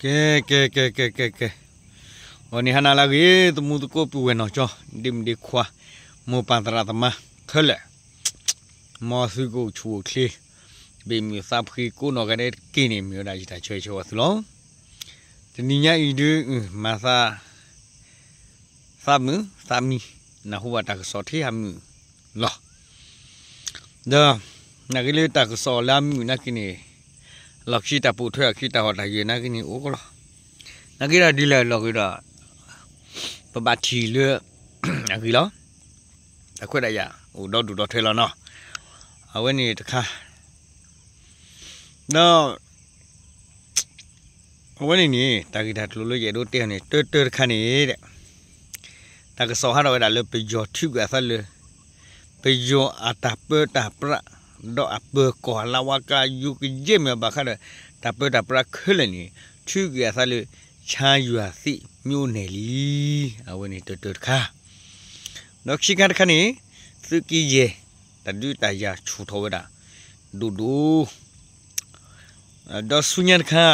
ကဲ ကဲ ကဲ ကဲ ကဲ ကဲ, ဂီၤနံၤဟါနၤလၢအဂ့ၤ သမူသကိးပုၢ်ဝဲၢ်နီၢ်ကၠီ ဒ့မုၣ်ဒ့ခွါ မိၢ်ပၢ်သရၣ်သမါခဲလၢာ်, မ်သုကအိၣ်ဆူၣ်အိၣ်ချ့ တဘ့ၣ်မုၢ်သးဖှံကိးနီၢ်ဂၤဒဲးတက့ၢ်န့ၣ် မ့ၢ်ဝဲဒၣ်ယတၢ်ဆၢဂ့ၤဆၢဝါသုလီၤ. တနံၤညါအံၤဒုး မၤသး သးမုာ်သးမံ နၢ်ဟူဘၣ်တၢ်ကစီၣ်ထဲအမုာ်လီၤ. ဒီး နာ်က့လၢတၢ်ကစီၣ်လၢအမုာ်နာ်က့န့ၣ် လီၢ်ခံတၢ်ပိာ်ထွဲ လီၢ်ခံတၢ်ဟီၣ်တၢ်ယၢၤနာ်က့န့ၣ် အိၣ်ကလီၤ. နာ်က့ဒီးဒ်လဲၣ်လီၤက့ၤဒီး ပဘၣ်ထံၣ်လၢ အဂ့ၤလီၤ. တၢ်ခွဲးတၢ်ယာ်အိၣ်ဒီဒူၣ်ဒီထၢလီၤနီၤ. အဝဲန့ၣ်တခါ ဒီး အဝဲန့ၣ်န့ၣ် တၢ်ဂ့ၢ်တၢ်ကျိၤလၢယအဲၣ်ဒိးတဲအီၤန့ၣ် တၢတၢတခါန့ၣ် တၢ်ကစီၣ်ဟးထီၣ်ဝဲဒၣ်လၢပယီၤထုးကွံာ်အသးလၢ ပယီၤအတၢ်ပၢတၢ်ပြး ဒီးအပၢၤကီၢ်လၢဝါကါယိကယဲၢ်မ့ၢ်ဘၣ်ဃးဒီး တၢ်ပၢတၢ်ပြးခဲလၢာ်န့ၣ် ထုးကွံာ်အသးလၢ ဆါယွၤသ့ၣ်မ့ၢ်အိၣ်န့ၣ်လံ. အဝဲန့ၣ်တၢတၢတခါ ဒီးခံခါတခါန့ၣ် သုးက့ယဲၢ် တၢ်ဒုးတၢ်ယၤဆူၣ်ထီၣ်ဝဲဒၣ် ဒိၣ်ဒိၣ် ဒီးဆူညါတခါ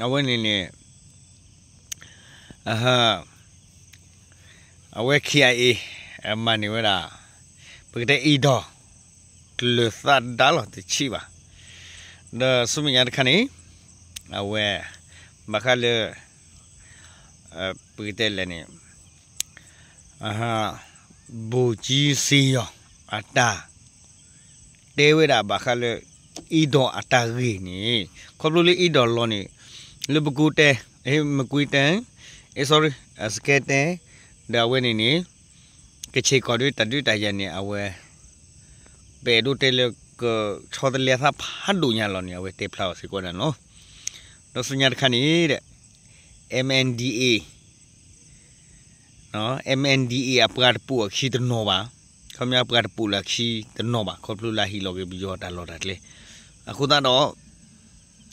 အဝဲန့ၣ်န့ၣ် အဝဲ ခ့ၣ်အါအ့ၣ် မၤန့ၢ်ဝဲဒၣ် ပကတဲအ့ၣ်ဒိး တလၢာ်သးဒါလီၤတဆံးဘၣ်. ဒီးဆူမဲာ်ညါတခါန့ၣ် အဝဲ ဘၣ်ဃးလၢ ပကတဲလဲၣ်န့ၣ် ဗိုလ်ကြီးစေးရော် အတၢ် တဲဝဲဒၣ်ဘၣ်ဃးလၢ အ့ၣ်ဒိးအတၢ်ဂ့ၢ်န့ၣ် ခီဖျိလၢအ့ၣ်ဒိးလီၤန့ၣ် လၢပဲခူးတိုင်း မကွေးတိုင်း အဲ sorry စကဲတဲ ဒီးအဝဲန့ၣ်န့ၣ် ကဆ့ၣ်ကီၢ်ဒီးတၢ်ဒုးတၢ်ယၤန့ၣ် အဝဲ ပအဲၣ်ဒိးတဲလၢကဆီတလဲအသးဖးဒိၣ်ညါလီၤန့ၣ် အဝဲတဲဖျါအီၤစ့ၢ်ကီးဒၣ်န့ၣ်လီၤ. ဒီးဆူညါတခါန့ၣ် MNDAA MNDAA အပှၤတပိာ်အခံတနီၤဘၣ်, ခီပညီအပှၤတပိာ်လၢအခံတနီၤဘၣ် ခီဖျိလၢအဟ့ၣ်လီၤက့ၤပယီၤတၢ်လီၢ်တၢ်ကျဲ, အဃိသတးဒီး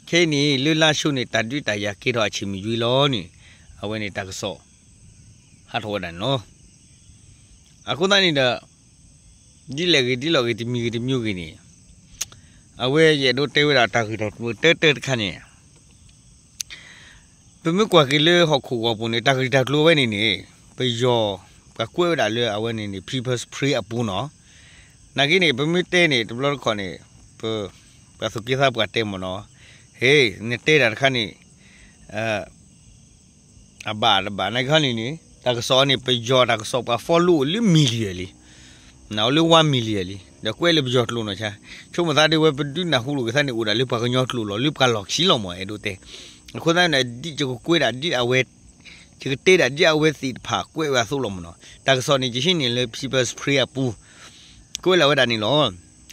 ခဲအံၤန့ၣ် လၢလါၡိန့ၣ် တၢ်ဒုးတၢ်ယၤကဲထီၣ်အဆံးမုၢ်ယွံလီၤန့ၣ် အဝဲန့ၣ်တၢ်ကစီၣ် ဟးထီၣ်ဝဲဒၣ်န့ၣ်လီၤ. အဃိသတးန့ၣ်ဒီး ဒ်လဲၣ်ဂ့ၤဒ်လဲၣ်ဂ့ၤ တမံၤဂ့ၤတမံၤဂ့ၤန့ၣ် အဝဲယအဲၣ်ဒိးတဲဝဲဒၣ်တၢ်ဂ့ၢ်တၢ်ကျိၤတၢတၢတခါန့ၣ် ပမ့ၢ်ကွၢ်က့ၤလၢဟီၣ်ခိၣ်ဂီၤပူၤန့ၣ် တၢ်ဂ့ၢ်တၢ်ကျိၤဝဲန့ၣ်န့ၣ် ပယီၤ ပှၤကွဲးဝဲဒၣ်လၢအဝဲန့ၣ်န့ၣ် People's Spring အပူၤနီၤ. နာ်က့န့ၣ် ပမ့ၢ်တဲန့ၣ် တဘျီတခီၣ်န့ၣ် ပ ပှၤသူၣ်က့သးပှၢ်တဲမ့ၢ်နီၤ, ဟ့ နတဲတၢ်တခါန့ၣ် အဘၣ်တဘၣ် နာ်က့ခီန့ၣ်န့ၣ် တၢ်ကစီၣ်န့ၣ် ပယီၤတၢ်ကစီၣ်ပှၤ follow အိၣ်လၢ million လံ, နအိၣ်လၢ one million လံ, ဒီးကွဲးလၢပယီၤကျိာ်နီၤဆါ, ဆိကမိၣ်သးဒ်ဝဲပဒုးနၢ်ဟူလိာ်က့ၤသးန့ၣ် အိၣ်ဒၣ်လၢပှၤကညီကျိာ်လီၤ လၢပှၤလီၢ်ခံလီၤမ့ၢ် အဲၣ်ဒိးတဲ, အဃိသတးန့ၣ် ဒ်ယကကွဲးဒၣ်ဒ်အဝဲ ယကတဲဒၣ်ဒ်အဝဲသ့ၣ်တဖၣ်ကွဲးဝဲအသိးလီၤမ့ၢ်နီၤ. တၢ်ကစီၣ်န့ၣ် ယဟံးန့ၢ်လၢ People's Spring အပူၤ ကွဲးလီၤဝဲဒၣ်န့ၣ်လီၤ.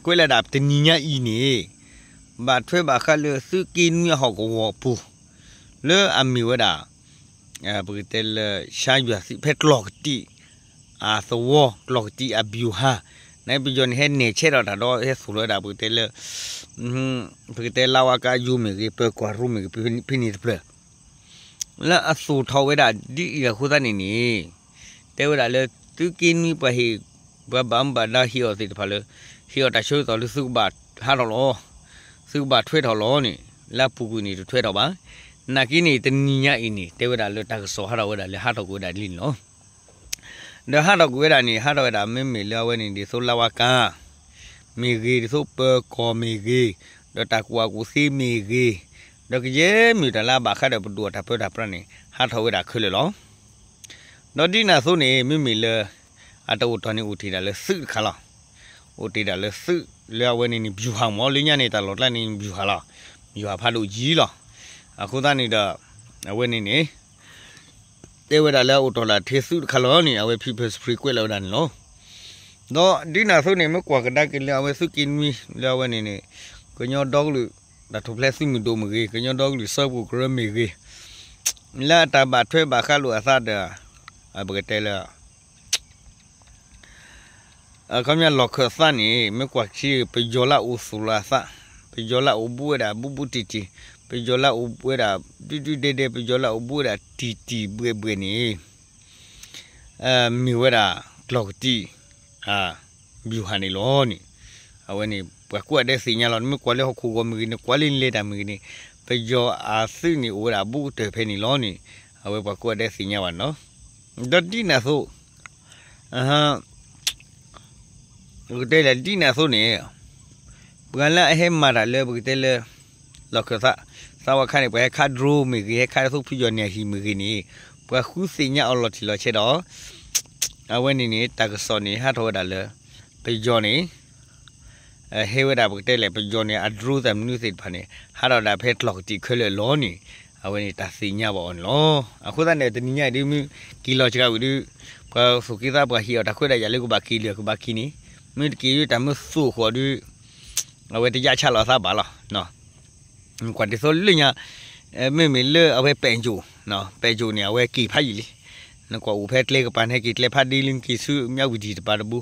ကွဲးလီၤဒၣ်တနံၤညါအံၤန့ၣ် ဘၣ်ထွဲဘၣ်ဃးလၢသုးက့နွံအဟီၣ်ကဝီၤအပူၤ လၢအမ့ၢ်ဝဲဒၣ် ပကတဲလၢ ဆါယွၤသ့ၣ်ဖဲကျီၢ်ကတံာ်အသဝီ ကျီၢ်ကတံာ်အ ဗျူဟာ န့ၣ် ပယီၤန့ၣ် ဟဲနဲၣ်ဆဲးထီၣ်တၢ်ဒီး ဟဲသိၣ်လီၤဝဲဒၣ် ပကတဲလၢ ပကတဲလါဝါကါယိၤမ့ၢ်ဂ့ၤ ပၢၤကီၢ်ရူမ့ၢ်ဂ့ၤ ဖဲန့ၣ်တဖျၢၣ် လၢအသိၣ်ထီၣ်ဝဲဒၣ်ဒ်အံၤအဃိသတးန့ၣ်န့ၣ် တဲဝဲဒၣ်လၢသုးက့နွံပှၤဟ့ၣ် ပှၤဘၣ်မူဘၣ်ဒါဟ့ၣ်အီၤသ့ၣ်တဖၣ်လၢ ဟ့ၣ်အီၤတၢ်ဆၢကတီၢ်လၢသုကဘၣ်ဟးထီၣ်လီၤ သုကဘၣ်ထွဲထီၣ်လီၤန့ၣ် လၢအပူၤကွံာ်န့ၣ်တထွဲထီၣ်ဘၣ်. နာ်က့န့ၣ် တနံၤညါအံၤန့ၣ် တဲဝဲဒၣ်လၢတၢ်ကစီၣ်ဟးထီၣ်ဝဲဒၣ်လၢဟးထီၣ်ကွံာ်ဝဲဒၣ်လံန့ၣ်လီၤ. ဒီးဟးထီၣ်ကွံာ်ဝဲဒၣ်န့ၣ် ဟးထီၣ်ဝဲဒၣ်မ့မ့ၢ်လၢအဝဲန့ၣ်ဒ်သိးလါဝါကါ မ့ၢ်ဂ့ၤ ဒ်သိးပၢၤကီၢ်မ့ၢ်ဂ့ၤ ဒီးတၢ်ကူၣ်ဘၣ်ကူၣ်သ့မ့ၢ်ဂ့ၤ ဒီးကယဲၢ်မ့ၢ်တၢ်လၢအဘၣ်ဃးဒီးပဒိၣ်အတၢ်ပၢတၢ်ပြးန့ၣ် ဟးထီၣ်ဝဲဒၣ်ခဲလၢာ်လီၤ. ဒီးဒ်န့ၣ်အသိးန့ၣ် မ့မ့ၢ်လၢ အတအိၣ်တီၢ်န့ၣ် အိၣ်တ့ၢ်ဒၣ်လၢသုးတခါလီၤ. အိၣ်တ့ၢ်ဒၣ်လၢသုး လၢအဝဲန့ၣ်န့ၣ် ဗျူဟာ မ့ၢ်လၢညါန့ၣ် တၢ်လီၢ်ကျါန့ၣ် ဗျူဟာ လီၤ. ဗျူဟာ ဖးဒိၣ်ယံၤလီၤ. အဃိသတးန့ၣ်ဒီး အဝဲန့ၣ်န့ၣ် တဲဝဲဒၣ်လၢအအိၣ်တီၢ်ဒၣ်ထဲသုးတခါလီၤန့ၣ် အဝဲ People's Spring ကွဲးလီၤဝဲဒၣ်န့ၣ်လီၤ. ဒီးဒ်န့ၣ်အသိးန့ၣ် မ့ၢ်ကွၢ်ကဒါက့ၤလၢအဝဲသုးက့နွံ လၢအဝဲန့ၣ်န့ၣ် ကညီဒီကလုာ် တၢ်ထူၣ်ဖျဲးသုးမုၢ်ဒိၣ်မ့ၢ်ဂ့ၤ ကညီဒီကလုာ်စၢဖှိၣ်ကရၢမ့ၢ်ဂ့ၤ လၢအတၢ်ဘၣ်ထွဲဘၣ်ဃးလိာ်အသးဒီး ပကတဲလၢ အခီပညီလီၢ်ခၢၣ်သးန့ၣ် မ့ၢ်ကွၢ်ခံ ပယီၤလၢအအိၣ်သူၣ်လီၤအသး, ပယီၤလၢအအိၣ်ဘူးဝဲဒၣ်ဘူးဘူးတံၢ်တံၢ်, ပယီၤလၢအအိၣ်ဘူးဝဲဒၣ်ဒုဒုဒဲဒဲ, ပယီၤလၢအအိၣ်ဘူးဝဲဒၣ်တံၢ်တံၢ်ဘှဲးဘှဲးန့ၣ် မ့ၢ်ဝဲဒၣ်ကျီၢ်ကတံာ် ဗျူဟာ န့ၣ်လီၤန့ၣ်, အဝဲန့ၣ် ပှၤကွၢ်ဒဲးသ့ၣ်ညါလီၤ. နမ့ၢ်ကွၢ်လၢဟီၣ်ခိၣ်ဂီၤမ့ၢ်ဂ့ၤ, နကွၢ်လၢနလဲၤတၢ်မ့ၢ်ဂ့ၤန့ၣ်, ပယီၤအသုးန့ၣ် အိၣ်ဝဲဒၣ်အဘူးကတၢၢ်ဖဲန့ၣ်လီၤန့ၣ် အဝဲပှၤကိးဂၤဒဲးသ့ၣ်ညါဘၣ်န့ၣ်လီၤ. ဒီးဒ်န့ၣ်အသိး ပကတဲလၢဒ်န့ၣ်အသိးန့ၣ် ပှၤလၢအဟဲမၤတၢ်လၢပကတဲလၢ လီၢ်ခၢၣ်သး သးဝါခါန့ၣ် ပှၤဟဲခး drone မ့ၢ်ဂ့ၤ ဟဲခးဒ်သိးဖုယီၤန့ၣ်အဟံၣ်မ့ၢ်ဂ့ၤန့ၣ် ပှၤဃုသ့ၣ်ညါအီၤလီၤတံၢ်လီၤဆဲးဒီး အဝဲန့ၣ်န့ၣ် တၢ်ကစီၣ်န့ၣ် ဟးထီၣ်ဝဲဒၣ်လၢ ပယီၤန့ၣ် ဟဲဝဲဒၣ်ပကတဲလဲၣ် ပယီၤန့ၣ် အ drone သးမနုၤသ့ၣ်တဖၣ်န့ၣ် ဟးထီၣ်ဒၣ်ဖဲကျီၢ်ကတံာ်ခဲလၢာ်လီၤန့ၣ် အဝဲန့ၣ်တၢ်သ့ၣ်ညါဘၣ်အီၤန့ၣ်လီၤ. အဃိသတးန့ၣ် တနံၤညါအံၤဒုး မ့ၢ်က့ၤလီၤစှၤဝံၤဒုး ပှၤသူၣ်က့သးပှၤဟ့ၣ်အီၤတၢ်ခွဲးတၢ်ယာ်လၢကဘၣ်က့ၤလၢာ်ကဘၣ်က့ၤန့ၣ် မ့ၢ်တက့ၤဒုးတၢ်မ့ၢ်သူၣ်ဃီၤဒုး အဝဲတယါဆါလီၤသးဘၣ်လီၤ. ကွၢ်ဒ်သိးလၢညါ မ့မ့ၢ်လၢအဝဲပဲာ်ကၠိၣ် ပဲာ်ကၠိၣ်န့ၣ် အဝဲက့ၤဖးယံာ်လံ. နကွၢ်အိၣ်ဖဲကျဲကပၤ နဟဲက့ၤကျဲဖးဒ့လံ နက့ၤဆူမၠၣ်ဝတံၣ်တပၤတဘိ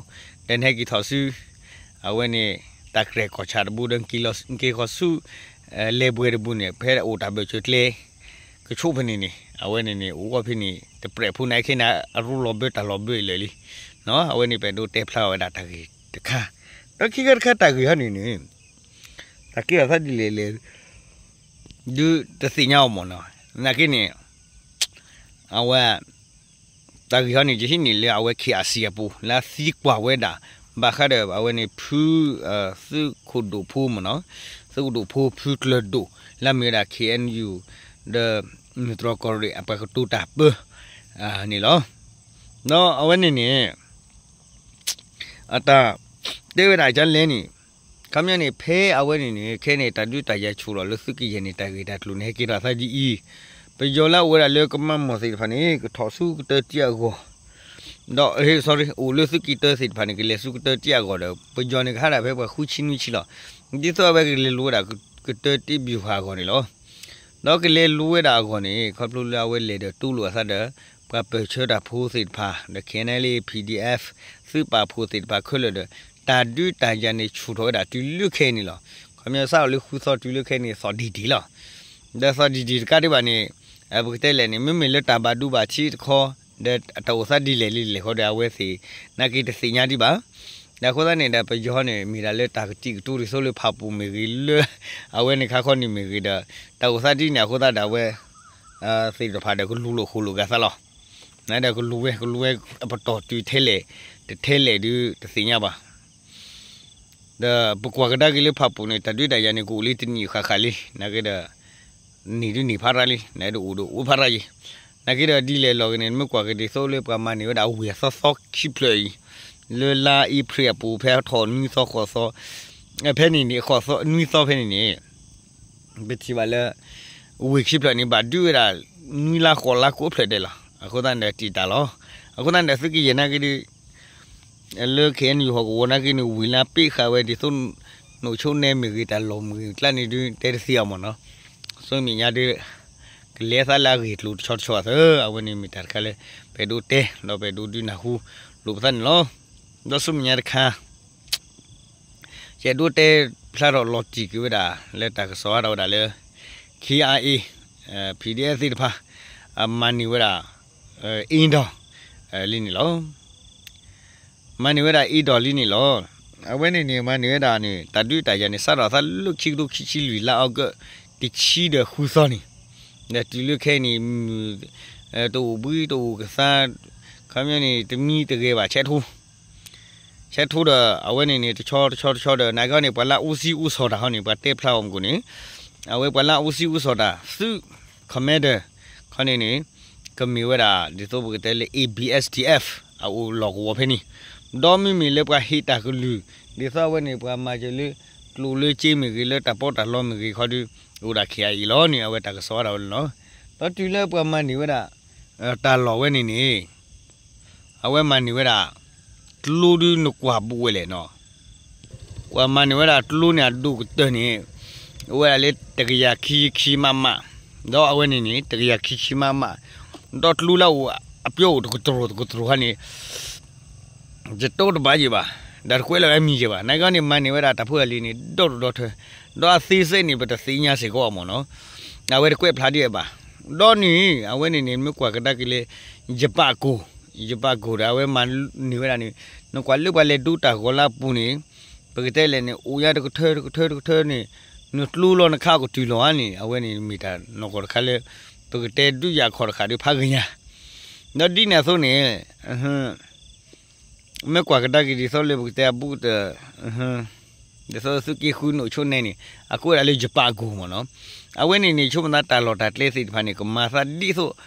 ဒီးနဟဲက့ၤထီၣ်ဆူ အဝဲန့ၣ် တၢ်ကြဲၢ်ကီၢ်ဆၣ်တဘိ ဒီးနက့ၤဃီၤဆူ လဲၤဘှဲတဘိန့ၣ် ဖဲအိၣ်တၢ်ဘၢၣ်စၢၤကျဲ ကဆိးဖဲန့ၣ်န့ၣ် အဝဲန့ၣ်န့ၣ် အိၣ်ဝဲဖဲန့ၣ် တပြဲးဖိန့ၣ်ခဲန့ၣ် အရူလီၤဘၢတၢ်လီၤဘၢအလၢာ်လံ. အဝဲန့ၣ်ပအဲၣ်ဒိးတဲဖျါဝဲဒၣ်တၢ်ဂ့ၢ်တခါ ဒီးခံခါတခါတၢ်ဂ့ၢ်ဟီန့ၣ်န့ၣ် တၢ်ကဲထီၣ်သးဒ်လဲၣ်လဲၣ် ဒုးတသ့ၣ်ညါအီၤမ့ၢ်နီၤ နာ်က့န့ၣ် အဝဲ တၢ်ဂ့ၢ်ဟီန့ၣ် ယဟံးန့ၢ်လၢအဝဲ KIC အပူၤ လၢအသံကွၢ်ဝဲဒၣ် ဘၣ်ဃးဒီးအဝဲန့ၣ်ဖု သုးခိၣ်ဒိၣ်ဖိမ့ၢ်နီၤ သုးခိၣ်ဒိၣ်ဖိဖုကျၢၤဒိၣ် လၢအမ့ၢ်ဝဲဒၣ် KNU ဒီး မုၢ်တြီၢ်ကီၢ်ရ့ၣ် အပှၤကတိၤတၢ်ပၢ န့ၣ်လီၤ. ဒီးအဝဲန့ၣ်န့ၣ် အတၢ်တဲဝဲဒၣ်ကလဲၣ်န့ၣ် ခီပညီန့ၣ် ဖဲအဝဲန့ၣ်န့ၣ် ခဲန့ၣ် တၢ်ဒုးတၢ်ယၤဆူၣ်ထီၣ်လၢသုးကယဲၢ်န့ၣ် တၢ်ဂ့ၢ်တၢ်ကျိၤန့ၣ် ဟဲက့ၤထီၣ်သးဒ်အံၤ, ပယီၤလၢအအိၣ်ဝဲဒၣ်လၢကမၤမီၢ်သ့ၣ်တဖၣ်န့ၣ် ကထီၣ်ဆူကတၢၢ်တံၢ်အဂီၢ်, ဒီး sorry အိၣ်လၢသုးက့တၢသ့ၣ်တဖၣ်န့ၣ် ကလဲၤဆူကတၢၢ်တံၢ်အဂီၢ်ဒီး ပယီၤန့ၣ်ကဟးဒၣ်ဖဲပှၤဃုဆံနွံဆံလီၤ. ဒ်သိးအဝဲကလဲၤလိၤဝဲဒၣ် ကတၢၢ်တံၢ်ဘံၣ်ဟးအဂီၢ်န့ၣ်လီၤ. ဒီးကလဲၤလိၤဝဲဒၣ်အဂီၢ်န့ၣ် ခီဖျိလၢအဝဲလဲၤဒီးတူၢ်လိာ်အသးဒီး ပှၤပၢၢ်ဆၢတၢ်ဖိသ့ၣ်တဖၣ် ဒီး KNLA PDF သုးပာ်ဖှိၣ်သ့ၣ်တဖၣ်ခဲလၢာ်ဒီး တၢ်ဒုးတၢ်ယၤန့ၣ်ဆူၣ်ထီၣ်ဝဲဒၣ်တုၤလၢခဲအံၤန့ၣ်လီၤ. ခီပညီစးထီၣ်လၢဃုသီတုၤလၢခဲအံၤန့ၣ် သီၣ်ဒံၣ်ဒံၣ်လီၤ. ဒီးသီၣ်ဒံၣ်ဒံၣ်တကးဒံးဘၣ်န့ၣ် ပကတဲလဲၣ်န့ၣ် မ့မ့ၢ်လၢတၢ်ဘၣ်ဒိဘၣ်ထံးတခီ ဒီးတၢ်အိၣ်သးဒ်လဲၣ်လံလဲၣ်ဃီဒီး အဝဲသ့ၣ်နာ်က့တသ့ၣ်ညါဒံးဘၣ်. ဒီးအဃိသတးန့ၣ်ဒီး ပယီၤန့ၣ် မ့ၢ်ဒၣ်လၢတၢ်ကတံာ်ကတူာ်ဒ်သိးလၢဖၣ်ပူၣ်မ့ၢ်ဂ့ၤ လၢ အဝဲန့ၣ်ခါခီန့ၣ်မ့ၢ်ဂ့ၤဒီး တၢ်အိၣ်သးဒ်န့ၣ်အဃိသတးဒီး အဝဲ သ့ၣ်တဖၣ်ဒီးကလူၤလိာ်ဃိာ်လိာ်ဂာ်သးလီၤ. နဒီးကလူၤဝဲ ကလူၤဝဲအပတီၢ်တုၤထဲလဲၣ် တထဲလဲၣ်ဒုးတသ့ၣ်ညါဘၣ်. ဒီးပကွၢ်ကဒါက့ၤလၢဖၣ်ပူၣ်န့ၣ် တၢ်ဒုးတၢ်ယၤန့ၣ် ကအိၣ်လံတနံၣ်ဃၣ်ဃၣ်လံ နာ်က့ဒီး န့ၢ်ဒုးန့ၢ်ဖးရၤလံ နဒီးအိၣ်ဒီးအိၣ်ဖးရၤယံၤ နာ်က့ဒီးဒ်လဲၣ်လီၤဂ့ၤန့ၣ် နမ့ၢ်ကွၢ်က့ၤဒ်သိးလၢပှၤမၤန့ၢ်ဝဲဒၣ်ဝ့ၢ်အသီသီခံဖျၢၣ်အံၤ လၢလါအ့ဖြ့ၣ်အပူၤ ဖဲထီၣ်နွံသီဃိးသီ ဖဲန့ၣ်န့ၣ် ဃိးသီ နွံသီဖဲန့ၣ်န့ၣ် ပထံၣ်ဘၣ်လၢ ဝ့ၢ်ခံဖျၢၣ်န့ၣ် ဘၣ်ဒုးဝဲဒၣ် နွံလါဃိးလါကိးဖျၢၣ်ဒဲးလီၤ. အဃိသတးန့ၣ်ဒီးတံာ်တာ်လီၤ. အဃိသတးန့ၣ်ဒီးသုးကယဲၢ်နာ်က့ဒုး လၢ KNU ဟီၣ်ကဝီၤနာ်က့န့ၣ် ဝံၤလၢပ့ၣ်ဃာ်ဝဲဒ်သိး နိၣ်ဆိနဲမ့ၢ်ဂ့ၤ တၢ်လီၢ်မ့ၢ်ဂ့ၤ ကျါန့ၣ်ဒုး တဲတသ့အီၤမ့ၢ်နီၤ. ဆူမဲာ်ညါဒုး ကလဲၤသးလၢအဂ့ၢ်ကျိၤတဆီတဆီအသး အဝဲန့ၣ်မ့ၢ်တၢ်တခါလၢ ပအဲၣ်ဒိးတဲ ဒီးပအဲၣ်ဒိးဒုးနၢ်ဟူလိာ်ပသးန့ၣ်လီၤ. ဒီးဆူမဲာ်ညါတခါ ယအဲၣ်ဒိးတဲဖျါထီၣ်လီၤတံၢ်က့ၤဝဲဒၣ် လၢတၢ်ကစီၣ်ဟးထီၣ်ဝဲဒၣ်လၢ KIA PDF သ့ၣ်တဖၣ် မၤန့ၢ်ဝဲဒၣ် အ့ဒီး လံန့ၣ်လီၤ. မၤန့ၢ်ဝဲဒၣ်အ့ဒီးလံန့ၣ်လီၤ. အဝဲန့ၣ်န့ၣ် မၤန့ၢ်ဝဲဒၣ်န့ၣ် တၢ်ဒုးတၢ်ယၤန့ၣ် စးထီၣ်သးလၢခံကထိခံဆံလွံၢ် လါအီကူး တဆံဒီးဃုသီန့ၣ် ဒီးတုၤလၢခဲအံၤန့ၣ် တအိၣ်ဘှံးတအိၣ်ကသါ ခီပညီန့ၣ် တမံတဂဲၤဘၣ် ဆဲးထိ ဆဲးထိဒီး အဝဲန့ၣ်န့ၣ် တဆီတဆီတဆီဒီး နာ်က့န့ၣ် ပှၤလၢအူစံအူစီၤတၢ်ဟီန့ၣ် ပှၤတဲဖျါအီၤမ့ၢ်ကိၣ်န့ၣ် အဝဲပှၤလၢအူစံအူစီၤတၢ် သုး commander ခီန့ၣ်န့ၣ် ကမ့ၢ်ဝဲဒၣ် ဒ်သိးပကတဲလၢ A B S D F အအိၣ်လီၢ်ကဝီၤဖဲန့ၣ် ဒီးမ့မ့ၢ်လၢပှၤဟ့ၣ်တၢ်ကလုၢ် ဒ်သိးအဝဲန့ၣ် ပှၤမၤစၢၤလၢ ကျိၣ်လၢစ့မ့ၢ်ဂ့ၤ လၢတၢ်ပီးတၢ်လီမ့ၢ်ဂ့ၤခီဒုး အိၣ်ဒၣ် KIA လီၤန့ၣ် အဝဲတၢ်ကစီၣ်ဝဲဒၣ်ဝဲန့ၣ်လီၤ. ဒီးတုၤလၢပှၤမၤန့ၢ်ဝဲဒၣ် တၢ်လီၢ်ဝဲန့ၣ်န့ၣ် အဝဲမၤန့ၢ်ဝဲဒၣ် ကျိဒုးနကွၢ်ဘူးဝဲလဲၣ်နီၤ. ပှၤမၤန့ၢ်ဝဲဒၣ်ကျိန့ၣ် အဒိၣ်ကတၢၢ်န့ၣ် အိၣ်ဝဲဒၣ်လၢတကယၤခံဆံခံ မမ ဒီးအဝဲန့ၣ်န့ၣ် တကယၤခံဆံ မမ ဒီးကျိလၢအအိၣ်အပျီအိၣ်တကတြူၢ်တကတြူၢ်ဟီန့ၣ် ယတိတဘၣ်ယံၤဘၣ်, ဒီးတကွဲးလီၤဝဲမံၤယံၤဘၣ်. နာ်က့န့ၣ် မၤန့ၢ်ဝဲဒၣ်တၢ်ဖိတၢ်လံၤန့ၣ် ဒီတဒီထၢ, ဒီးအသေးစိတ်န့ၣ် ပတသ့ၣ်ညါစ့ၢ်ကီးအီၤမ့ၢ်နီၤ. အဝဲတကွဲးဖျါဒ်အံၤဘၣ်. ဒီးန့ၣ် အဝဲန့ၣ်န့ၣ် မ့ၢ်ကွၢ်ကဒါက့ၤလၢ ယပာ်ကိၢ်, ယပာ်ကိၢ်ဒီး အဝဲမၤန့ၢ်ဝဲဒၣ်န့ၣ် နကွၢ်လၢပှၤလဲၤဒိတၢ်ဂီၤလၢအပူၤန့ၣ် ပကတဲလဲၣ်န့ၣ် အိၣ်ညါတကထၢတကထၢတကထၢန့ၣ် နကျိလီၤနခါအကတုၤလီၤဧါန့ၣ် အဝဲန့ၣ်မ့ၢ်တၢ်နီၢ်ကီၢ်တခါလၢ ပကတဲဒုးယၤခီၣ်တဃာ်ဒုးဖးဂ့ၤညါ, ဒီးဒ်န့ၣ်အသိးန့ၣ် မ့ၢ်ကွၢ်ကဒါက့ၤဒ်သိးလၢပကတဲအဘူးကတၢၢ် ဒ်သိးသုးက့ဃုနအိၣ်ဆိန့ၣ်န့ၣ် အကိးဝဲဒၣ်လၢယပၣ်အကိၢ်မ့ၢ်နီၤ, အဝဲန့ၣ်န့ၣ် ဆိကမိၣ်သးတၢ်လီၢ်တၢ်ကျဲသ့ၣ်တဖၣ်န့ၣ် ကမၤသးဒ်သိး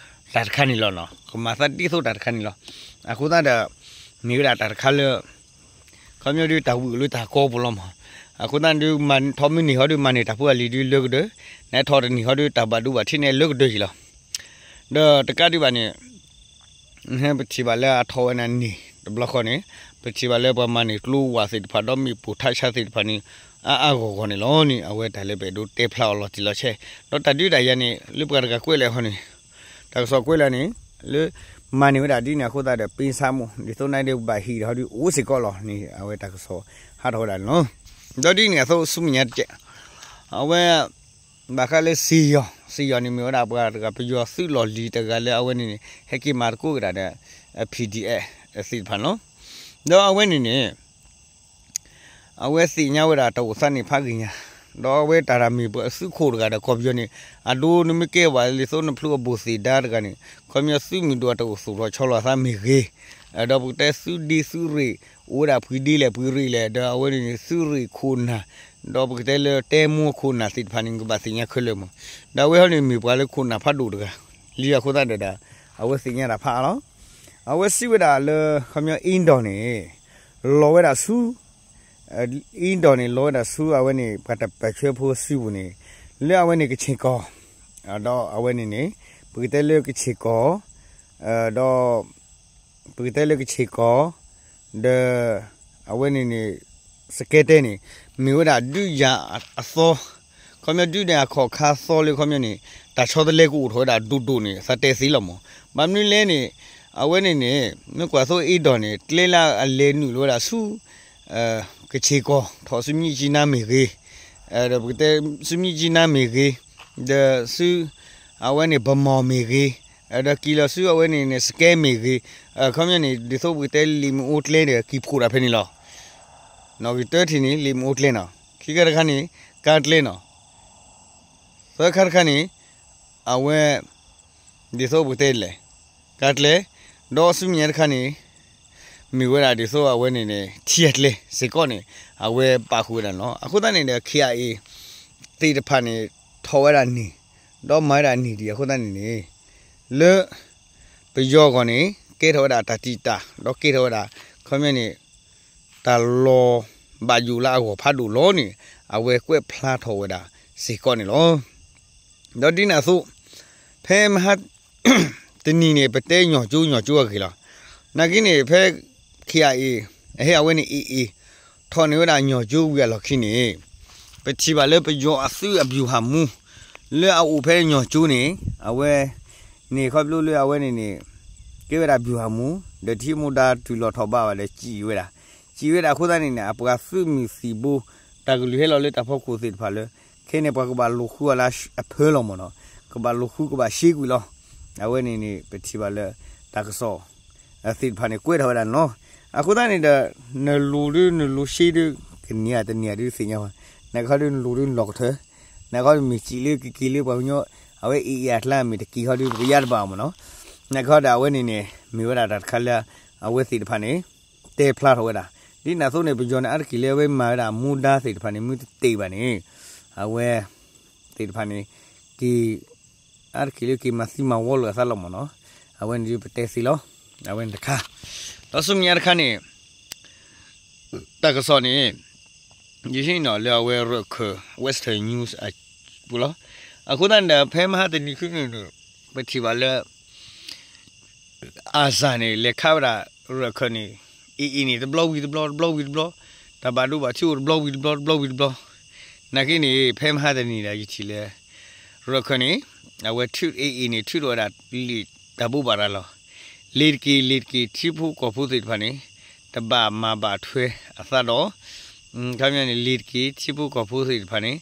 တၢ်တခါန့ၣ်လီၤနီၤ, ကမၤသးဒ်သိးတၢ်တခါန့ၣ်လီၤ. အဃိသတးဒီး မ့ၢ်ဝဲဒၣ်တၢ်တခါလၢ ခီပညီဒုးတၢ်ဝံၣ်အိၣ်လၢတၢ်ကီပူၤလီၤမး, အဃိသတးဒုး ထီၣ်မ့ၢ်န့ၢ်ဟီဒုးမၤန့ၢ်တၢ်ဖိအလံၤဒုးလၢကဒၢး, နထီၣ်တန့ၢ်ဟီဒုးတၢ်ဘၣ်ဒိဘၣ်ထံးန့ၣ်လၢကဒၢးယံၤလီၤ. ဒီးတကးဒံးဘၣ်န့ၣ် ပထံၣ်ဘၣ်လၢအထီၣ်ဝဲဒၣ်န့ၣ် တဘျီဃီန့ၣ် ပထံၣ်ဘၣ်လၢပှၤမၤန့ၢ်ကျိဝၣ်သ့ၣ်တဖၣ် ဒီးမ့ၣ်ပိၢ်ထးဆါသ့ၣ်တဖၣ်န့ၣ် အါအါဂီၢ်ဂီၢ်န့ၣ်လီၤန့ၣ် အဝဲတၢ်လၢပအဲၣ်ဒိးတဲဖျါအီၤလီၤတံၢ်လီၤဆဲး, ဒီးတၢ်ဒုးတၢ်ယၤန့ၣ် လၢပှၤတဂၤကွဲးလဲၣ်ဟီန့ၣ် တၢ်ကစီၣ်ကွဲးလဲၣ်န့ၣ် လၢ မၤန့ၢ်ဝဲဒၣ်ဒ်န့ၣ်အဃိသတးဒီး ပ့ဆါမူ ဒ်သိးန့ၣ်ဒီးဘၣ်ဟံၣ်ဒီးဟီဒုးအိၣ်စ့ၢ်ကီးလီၤန့ၣ် အဝဲတၢ်ကစီၣ်ဟးထီၣ်ဝဲဒၣ်န့ၣ်လီၤ. ဒီးဒ်န့ၣ်အသိးဆူမဲာ်ညါတကဲး အဝဲ ဘၣ်ဃးလၢစ့ယီၤ, စ့ယီၤန့ၣ်မ့ၢ်ဝဲဒၣ်ပှၤတဂၤပယီၤသုးလီၢ်လံၤတဂၤလၢအဝဲန့ၣ်န့ၣ် ဟဲက့ၤမၤသကိးက့ၤဒၣ်ဒီး PDF သ့ၣ်တဖၣ်န့ၣ်လီၤ. ဒီးအဝဲန့ၣ်န့ၣ် အဝဲသ့ၣ်ညါဝဲဒၣ်တၢ်အိၣ်သးန့ၣ်ဖးဂ့ၤညါ, ဒီးအဝဲတၢ်တၢ်မ့ၢ်ပှၤသုးခိၣ်တဂၤဒီးကီၢ်ပယီၤန့ၣ် အဒိနမ့ၢ်ကဲဝဲလံာ်သိနဖျိအဘိၣ်သ့ၣ်ဒါတဂၤန့ၣ် ခီပညီသုးမုၢ်ဒိၣ်အတၢ်အိၣ်သူၣ်ထီၣ်ဆီလီၤအသးမ့ၢ်ဂ့ၤ, ဒီးပကတဲသုးဒ့သုးရ့ၣ် အိၣ်ဝဲဒၣ်ပှံၤဒ့လဲၣ်ပှံၤရ့ၣ်လဲၣ် ဒီးအဝဲန့ၣ်န့ၣ် သုးရ့ၣ်ခိၣ်နၢ် ဒီးပကတဲလၢတဲမိၢ်ခိၣ်နၢ်သ့ၣ်တဖၣ်န့ၣ် နကဘၣ်သ့ၣ်ညါခဲလၢာ်မး, ဒီးအဝဲဟီန့ၣ်မ့ၢ်ပှၤလၢခိၣ်နၢ်ဖးဒိၣ်တဂၤ, လံအဃိသတးဒီး အဝဲသ့ၣ်ညါတၢ်ဖးအါလီၤ. အဝဲစံးဝဲဒၣ်လၢ ခီပညီအ့ဒီးန့ၣ် လီၤဝဲဒၣ်ဆူ အ့ဒီးန့ၣ် လီၤဝဲဒၣ်ဆူအဝဲန့ၣ် ပှၤတပၢၢ်ဆၢဖိစုပူၤန့ၣ် လၢအဝဲန့ၣ်ကဆ့ၣ်ကီၢ်, ဒီးအဝဲန့ၣ်န့ၣ် ပကတဲလၢကဆ့ၣ်ကီၢ် ဒီး ပကတဲလၢကဆ့ၣ်ကီၢ် ဒီး အဝဲန့ၣ်န့ၣ် စကဲတဲန့ၣ် မ့ၢ်ဝဲဒၣ်ဒုးယၤအသီ, ခီပညီဒုးန့ၣ်အခီၣ်ခါသီလၢခီပညီန့ၣ် တၢ်ဆီတလဲကအိၣ်ထီၣ်ဝဲဒၣ်ဒိၣ်ဒိၣ်န့ၣ် သးတဲသ့လီၤမး, ဘၣ်မနုၤလဲၣ်န့ၣ် အဝဲန့ၣ်န့ၣ် မ့ၢ်ကွၢ်သိအ့ဒီးန့ၣ် ကျဲလၢအလဲၤနုာ်လီၤဝဲဒၣ်ဆူ ကဆ့ၣ်ကီၢ် ထီၣ်ဆူမြစ်ကြီးနားမ့ၢ်ဂ့ၤ, ဒီးပကတဲဆူမြစ်ကြီးနားမ့ၢ်ဂ့ၤ, ဒီးဆူ အဝဲန့ၣ် ဗန်းမော် မ့ၢ်ဂ့ၤ, ဒီးက့ၤလီၤဆူအဝဲန့ၣ်န့ၣ် စကဲမ့ၢ်ဂ့ၤ, ခီပညီန့ၣ် ဒ်သိးပကတဲလံာ်မ့ၣ်အူကျဲဒီးက့ၤဖှိၣ်တၢ်ဖဲန့ၣ်လီၤ. နီၣ်ဂံၢ်တၢတထံၣ်န့ၣ် လံာ်မ့ၣ်အူကျဲနီၤ, ခံခါတခါန့ၣ် ကါကျဲနီၤ, သၢခါတခါန့ၣ် အဝဲ ဒ်သိးပကတဲလဲၣ် ကါကျဲ, ဒီးဆူမဲာ်ညါတခါန့ၣ် မ့ၢ်ဝဲဒၣ်ဒ်သိးအဝဲန့ၣ်န့ၣ် ထံကျဲစ့ၢ်ကီးန့ၣ် အဝဲပာ်ဃုာ်ဝဲဒၣ်န့ၣ်လီၤ. အဃိသတးန့ၣ်ဒီး KIA သ့ၣ်တဖၣ်န့ၣ် ထီၣ်ဝဲဒၣ်န့ၣ် ဒီးမၤဝဲဒၣ်န့ၣ်ဒံးအဃိသတးန့ၣ်န့ၣ် လၢ ပယီၤအဂီၢ်န့ၣ် ကဲထီၣ်ဝဲဒၣ်တၢ်တံာ်တာ် ဒီးကဲထီၣ်ဝဲဒၣ် ခီပညီန့ၣ် တၢ်လီၤဘၣ်ယိၣ်လၢအဂီၢ်ဖးဒိၣ်လီၤန့ၣ် အဝဲကွဲးဖျါထီၣ်ဝဲဒၣ်စ့ၢ်ကီးန့ၣ်လီၤ. ဒီးဒ်န့ၣ်အသိး ဖဲမဟါ တနံၤန့ၣ် ပတဲညီၣ်ကၠိညီၣ်ကၠိအဂ့ၢ်လီၤ. နာ်က့န့ၣ် ဖဲ KIA အဟဲအဝဲန့ၣ် AA ထီၣ်န့ၢ်ဝဲဒၣ်ညီၣ်ကၠိဝံၤအလီၢ်ခံန့ၣ် ပထံၣ်ဘၣ်လၢပယီၤအသုးအဗျူဟာမှူး လၢအအိၣ်ဖဲညီၣ်ကၠိန့ၣ် အဝဲ န့ၣ်ခီဖျိလၢအဝဲန့ၣ်န့ၣ် ကဲဝဲဒၣ်ဗျူဟာမှူး ဒီးထံမူဒါတုၤလီၤထီၣ်ဘးဘၣ်ဒီးစံးဝဲဒၣ်, စံးဝဲဒၣ်အဃိသတးန့ၣ်န့ၣ် အပှၤသုးမုၢ်သံၣ်ဘိ တၢ်ကလုၢ်ဟဲလီၤလၢတၢ်ဖီခိၣ်သ့ၣ်တဖၣ်လၢ ခဲန့ၣ်ပှၤကဘၣ်လိာ်ဃုအီၤလၢအဖၢလီၤမ့ၢ်နီၤ, ကဘၣ်လိာ်ဃုကဘၣ်ရှဲကွံာ်လီၤ. အဝဲန့ၣ်န့ၣ် ပထံၣ်ဘၣ်လၢ တၢ်ကစီၣ် သ့ၣ်တဖၣ်န့ၣ် ကွဲးထီၣ်ဝဲဒၣ်န့ၣ်လီၤ. အဃိသတးန့ၣ်ဒီး နလိၤဒုးနလိၤရှဲဒုး ကန့ၢ်ဧါတန့ၢ်ဧါဒုးသ့ၣ်ညါဘၣ်, နကဟီဒုးနလိၤဒုးနလီၢ်ကထၢ, နကဟီဒုးမ့ၢ်စံးလၢကက့ၤလၢပှၤကညီ အဝဲအံၤအံၤအကျါမ့ၢ်တက့ၤဟီဒုး ပကယါတဘၣ်မ့ၢ်နီၤ, နကဟီဒီးအဝဲန့ၣ်န့ၣ် မ့ၢ်ဝဲဒၣ်တၢ်တခါလၢ အဝဲသ့ၣ်တဖၣ်န့ၣ် တဲဖျါထီၣ်ဝဲဒၣ်, ဒ်န့ၣ်အသိးန့ၣ် ပယီၤန့ၣ် အါတက့ၢ်လၢအဝဲမၤဝဲဒၣ်မူဒါသ့ၣ်တဖၣ်န့ၣ် မ့ၢ်တတ့ၢ်ဘၣ်န့ၣ် အဝဲ သ့ၣ်တဖၣ်န့ၣ် က့ၤ အါတက့ၢ်လၢက့ၤမၤသံမၤဝီလိာ်အသးလီၤမ့ၢ်နီၤ, အဝဲန့ၣ်ဒုးပတဲသ့လီၤ, အဝဲန့ၣ်တခါ, ဒီးဆူမဲာ်ညါတခါန့ၣ် တၢ်ကစီၣ်န့ၣ် ယဟံးန့ၢ်လၢအဝဲရၢၣ်ခၢၣ် Western News အပူၤလီၤ. အဃိသတးန့ၣ်ဒီး ဖဲမဟါတနံၤခံနံၤန့ၣ် ပထံၣ်ဘၣ်လၢ အၣ်စၣ်န့ၣ် လဲၤခးဝဲဒၣ်ရၢၣ်ခၢၣ်န့ၣ် အံၤအံၤန့ၣ် တဘျီဝံၤတဘျီ တဘျီဝံၤတဘျီ, တၢ်ဘၣ်ဒိဘၣ်ထံးအိၣ်တဘျီဝံၤတဘျီ တဘျီဝံၤတဘျီ, နာ်က့န့ၣ် ဖဲမဟါတနံၤဒီး ယထံၣ်လၢ ရၢၣ်ခၢၣ်န့ၣ် အဝဲထုးအံၤအံၤန့ၣ် ထုးထီၣ်ဝဲဒၣ်လံာ်တၢ်ဘိးဘၣ်ရၤလီၤ. လ့ၤတက့ၤ လ့ၤတက့ၤ ထံဖိကီၢ်ဖိသ့ၣ်တဖၣ်န့ၣ် တဘၣ်မၤဘၣ်ထွဲအသးဒီး ခီပညီန့ၣ် လ့ၤတက့ၤ ထံဖိကီၢ်ဖိသ့ၣ်တဖၣ်န့ၣ်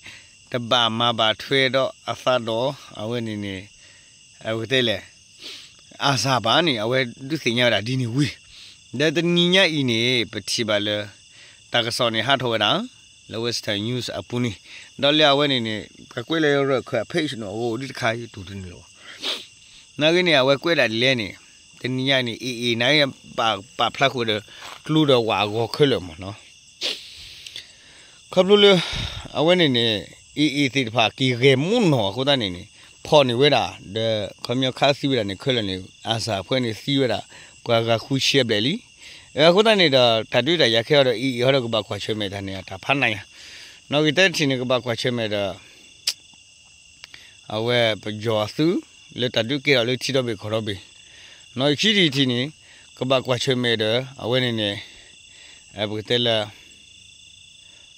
တဘၣ်မၤဘၣ်ထွဲဒီးအသးဒီး အဝဲန့ၣ်န့ၣ် အဝဲတဲလဲၣ် အၣ်စၣ်ဘၣ်န့ၣ် အဝဲဒုးသ့ၣ်ညါဝဲဒၣ်ဒ်န့ၣ်ဝံၤ ဒီးတနံၤညါအံၤန့ၣ် ပထံၣ်ဘၣ်လၢ တၢ်ကစီၣ်န့ၣ်ဟးထီၣ်ဝဲဒၣ် လၢ Western News အပူၤန့ၣ်, ဒီးလၢအဝဲန့ၣ်န့ၣ် ပှၤကွဲးလၢရၢၢ်ခၢၣ်အ page န့ၣ် အဂီၢ်ဒ်တခါယတူၢ်တန့ၢ်လီၤ. နာ်ဂ့ၤန့ၣ် အဝဲကွဲးဒၣ်ဒ်လဲၣ်န့ၣ်, တနံၤညါန့ၣ် AA နာ်ဂ့ၤ ပာ်ဖျါဃုာ်ဒီး ကျိဒီးဝးအဂီၤခဲလၢာ်မ့ၢ်နီၤ. ခီဖျိလၢ အဝဲန့ၣ်န့ၣ် AA သ့ၣ်တဖၣ်က့ၤဂဲၤမူနီၢ်အဃိသတးန့ၣ်န့ၣ် ဖီၣ်န့ၢ်ဝဲဒၣ် ဒီးခီပညီခးသံဝဲဒၣ်န့ၣ် ခဲလၢာ်န့ၣ် အစၢ်အဖွဲ့န့ၣ်သံဝဲဒၣ် ပှၤဂၤဃုဆံဘျဲၣ်လံ. အဃိသတးန့ၣ်ဒီး တၢ်ဒုးတၢ်ယၤခဲအံၤဒီး AA ဟီဒီးကဘၣ်ကွၢ်ဆၢၣ်မဲာ်တၢ်န့ၣ် အတၢ်ဖးနးယၤ, နီၢ်ဂ့ၤတဲတထံၣ်န့ၣ် ကဘၣ်ကွၢ်ဆၢၣ်မဲာ်ဒီး အဝဲပယီၤအသုး လၢတၢ်ဒုးကဲထီၣ်လၢထံဒီဘ့ၣ်ကီၢ်ဒီဘ့ၣ်, နီၢ်ဂ့ၤခံထံၣ်တထံၣ်န့ၣ် ကဘၣ်ကွၢ်ဆၢၣ်မဲာ်ဒီး အဝဲန့ၣ်န့ၣ် ပကတဲလၢ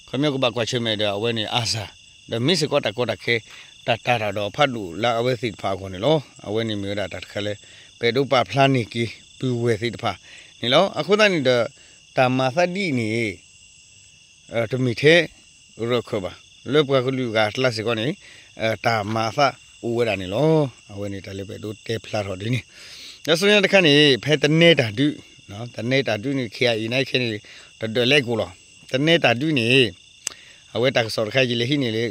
ခီပညီကဘၣ်ကွၢ်ဆၢၣ်မဲာ်ဒီး အဝဲန့ၣ် အစၢ်, ဒီးမ့ၢ်စ့ၢ်ကီးတၢ်ကီတၢ်ခဲ တၢ်တၢ်တၢ်ဒီးဖးဒိၣ်လၢအဝဲသ့ၣ်တဖၣ်အဂီၢ်န့ၣ်လီၤ. အဝဲန့ၣ်မ့ၢ်ဝဲဒၣ်တၢ်တခါလၢ ပအဲၣ်ဒိးပာ်ဖျါန့ၢ်က့ၤ ပုၢ်ဝဲၢ်သ့ၣ်တဖၣ်န့ၣ်လီၤ. အဃိသတးန့ၣ်ဒီး တၢ်မၤသးဒ်အံၤန့ၣ် တမ့ၢ်ထဲ ရၢၢ်ခၢၣ်ဘၣ်, လၢပှၤကလုာ်ဂၤအကျါစ့ၢ်ကီးန့ၣ် တၢ်မၤအသးအိၣ်ဝဲဒၣ်န့ၣ်လီၤ. အဝဲန့ၣ်တၢ်လၢပအဲၣ်ဒိးတဲဖျါထီၣ်ဒ်န့ၣ်, ဒီးဆူညါတခါန့ၣ် ဖဲတနဲတၢ်ဒုး, တနဲတၢ်ဒုးန့ၣ် ခဲအံၤန့ၣ်ခဲန့ၣ် တဒၢးလဲကိၣ်လီၤ. တနဲတၢ်ဒုးန့ၣ် အဝဲတၢ်ကစီၣ်တခါယလဲၤဟံးန့ၢ်လၢ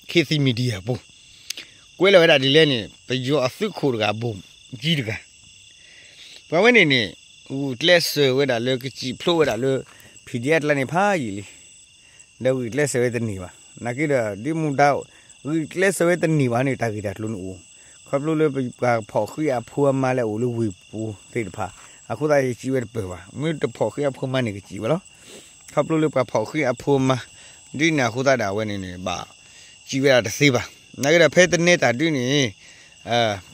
ခေတ်သစ် Media ပူၤ ကွဲးလီၤဝဲဒၣ်ဒ်လဲၣ်န့ၣ် ပယီၤအသုးခိၣ်တဂၤ ဗိုလ်ကြီးတဂၤ ပှၤဝဲန့ၣ်န့ၣ် ဂုာ်ကျဲးစၢးဝဲဒၣ်လၢကစံးဖျိးဝဲဒၣ်လၢ ဖံၣ်ဒံၣ်အကျါန့ၣ်ဖးယံာ်လံ, ဒီးဂုာ်ကျဲးစၢးဝဲတန့ၢ်ဘၣ်. နာ်က့ဒီး ဒ်မူဒါ ဂုာ်ကျဲးစၢးဝဲတန့ၢ်ဘၣ်န့ၣ် တၢ်ဂ့ၢ်တၢ်ကျိၤန့ၣ်အိၣ်, ခီဖျိလၢပှၤဖီၣ်ဃံအဖိအမါလၢအအိၣ်လၢဝ့ၢ်ပူၤသ့ၣ်တဖၣ် အဃိသတးယစံးဝဲတပၢၢ်ဘၣ်, မ့ၢ်တဖီၣ်ဃံအဖိအမါန့ၣ်ကစံးဝဲလီၤ. ခီဖျိလၢပှၤဖီၣ်ဃံအဖိအမါ ဒ်န့ၣ်အဃိသတးဒီးအဝဲန့ၣ်န့ၣ် ဘၣ်စံးဝဲဒၣ်တသ့ဘၣ်. နာ်က့ဒီးဖဲတနဲတၢ်ဒုးန့ၣ်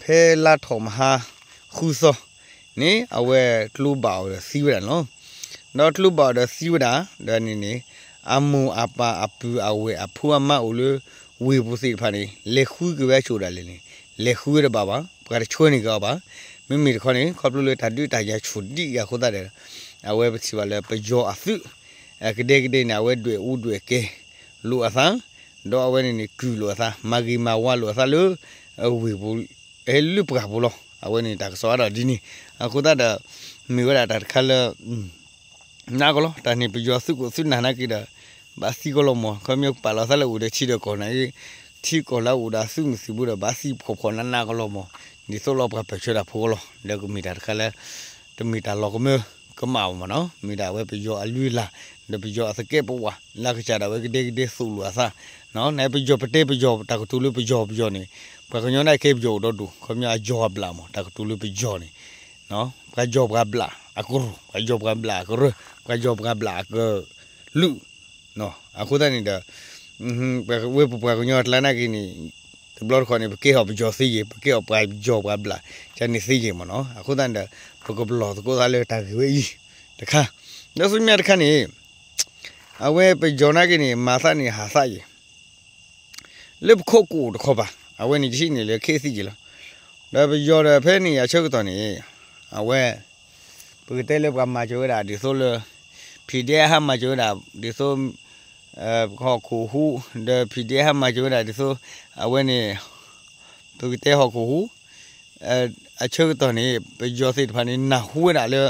ဖဲလါထီၣ်မဟါဃုသီန့ၣ် အဝဲကျိဘၣ်အီၤဒီးသံဝဲဒၣ်န့ၣ်လီၤ. ဒီးကျိဘၣ်အီၤဒီးသံဝဲဒၣ် ဒီးန့ၣ်န့ၣ် အမိၢ်အပၢ်အပုၢ်အဝဲၢ်အဖိအမါအိၣ်လၢ ဝ့ၢ်ပူၤသ့ၣ်တဖၣ်န့ၣ် လဲၤဃုက့ၤဝဲအစိၣ်ဒၣ်လဲာ်န့ၣ် လဲၤဃုဝဲတဘၣ်ဘၣ်, ပှၤတဆှၢန့ၢ်က့ၤအီၤဘၣ်. မ့မ့ၢ်တခီန့ၣ် ခီဖျိလၢတၢ်ဒုးတၢ်ယၤဆူၣ်ဒံးအဃိသတးဒီး အဝဲပထံၣ်ဘၣ်လၢပယီၤအသုး ကဒဲကဒဲန့ၣ် အဝဲဒွဲၣ်အူဒွဲၣ်ကဲလိာ်အသး ဒီးအဝဲန့ၣ်န့ၣ် ကုၢ်လိာ်အသး မၤဂ့ၤမၤဝါလိာ်အသးလၢ ဝ့ၢ်ပူၤ လၢပှၢ်ပူၤလီၤ. အဝဲန့ၣ်တၢ်ကစီၣ်အါထီၣ်ဒ်န့ၣ် အဃိသတးဒီး မ့ၢ်ဝဲဒၣ်တၢ်တခါလၢ နးကလီၤ တၢ်န့ၣ်ပယီၤသုးခိၣ်သုးနၢ်နာ်က့ဒီး ဘၣ်သံကလီၤမး ခီပညီကပာ်လီၤသးလၢအိၣ်ဒီးထံဒီးကီၢ်နာ်က့ ထံကီၢ်လၢအအိၣ်ဒီးအသုးမုၢ်သံၣ်ဘိဒီး ဘၣ်သံဖှီၣ်ဖှီၣ်နးနးကလီၤမး ဒ်သိးလီၤပှၤပၢၢ်ဆၢတၢ်ဖိကလီၤ ဒီးကမ့ၢ်တၢ်တခါလၢ တမ့ၢ်တၢ်လီၤကမၢကမၣ်ဘၣ်မးနီၤ မ့ၢ်ဒၣ်အဝဲပယီၤအလုၢ်အလၢ် ဒီးပယီၤအသကဲးပဝး လၢကစၢ်ဒၣ်ဝဲကဒဲကဒဲသိၣ်လိာ်အသး နပယီၤပတဲပယီၤတၢ်ကတိၤလၢပယီၤပယီၤန့ၣ် ပှၤကညီန့ၣ်ကဲပယီၤအိၣ်ဒီဒူၣ် ခီပညီအယီၤအဘျၣ်မး တၢ်ကတိၤလၢပယီၤန့ၣ် ပှၤယီၤပှၤဘျၣ်အကရူၢ် ပှၤယီၤပှၤဘျၣ်အကရၢ ပှၤယီၤပှၤဘျၣ်အကလုာ် အဃိသတးန့ၣ်ဒီး ဝဲပပှၤကညီအကျါနာ်က့န့ၣ် တဘျီတခီၣ်န့ၣ် ပကဲထီၣ်ပယီၤသ့ယဲၢ် ပကဲထီၣ်ပှၤယီၤပှၤဘျၣ် ကန့ၣ်သ့ယဲၢ်မးနီၤ အဃိသတးန့ၣ်ဒီး ပကပလီၢ်သကိးသးလၢတၢ်ဂ့ၢ်ဝဲအံၤတခါ ဒီးဆူမဲာ်ညါတခါန့ၣ် အဝဲပယီၤနာ်က့န့ၣ် မၤသးန့ၣ်ဟးသးယဲၢ် လၢပခိၣ်ကအိၣ်တခီပၤ အဝဲန့ၣ်ယဟံးန့ၢ်လၢ ခေတ်သစ် ယဲၢ်လီၤ ဒီးပယီၤဒီးဖဲန့ၣ်အဆၢကတီၢ်န့ၣ် အဝဲ ပကတဲလၢပှၤမၤစၢၤဝဲဒၣ်ဒ်သိးလၢ ဖံၣ်ဒဲး ဟးမၤစၢၤဝဲဒၣ်ဒ်သိး ဟီၣ်ခိၣ်ဟူး ဒီးဖံၣ်ဒဲး ဟးမၤစၢၤဝဲဒၣ်ဒ်သိး အဝဲန့ၣ် ပကတဲဟီၣ်ခိၣ်ဟူး အဆၢကတီၢ်န့ၣ် ပယီၤသ့ၣ်တဖၣ်န့ၣ် နၢ်ဟူဝဲဒၣ်လၢ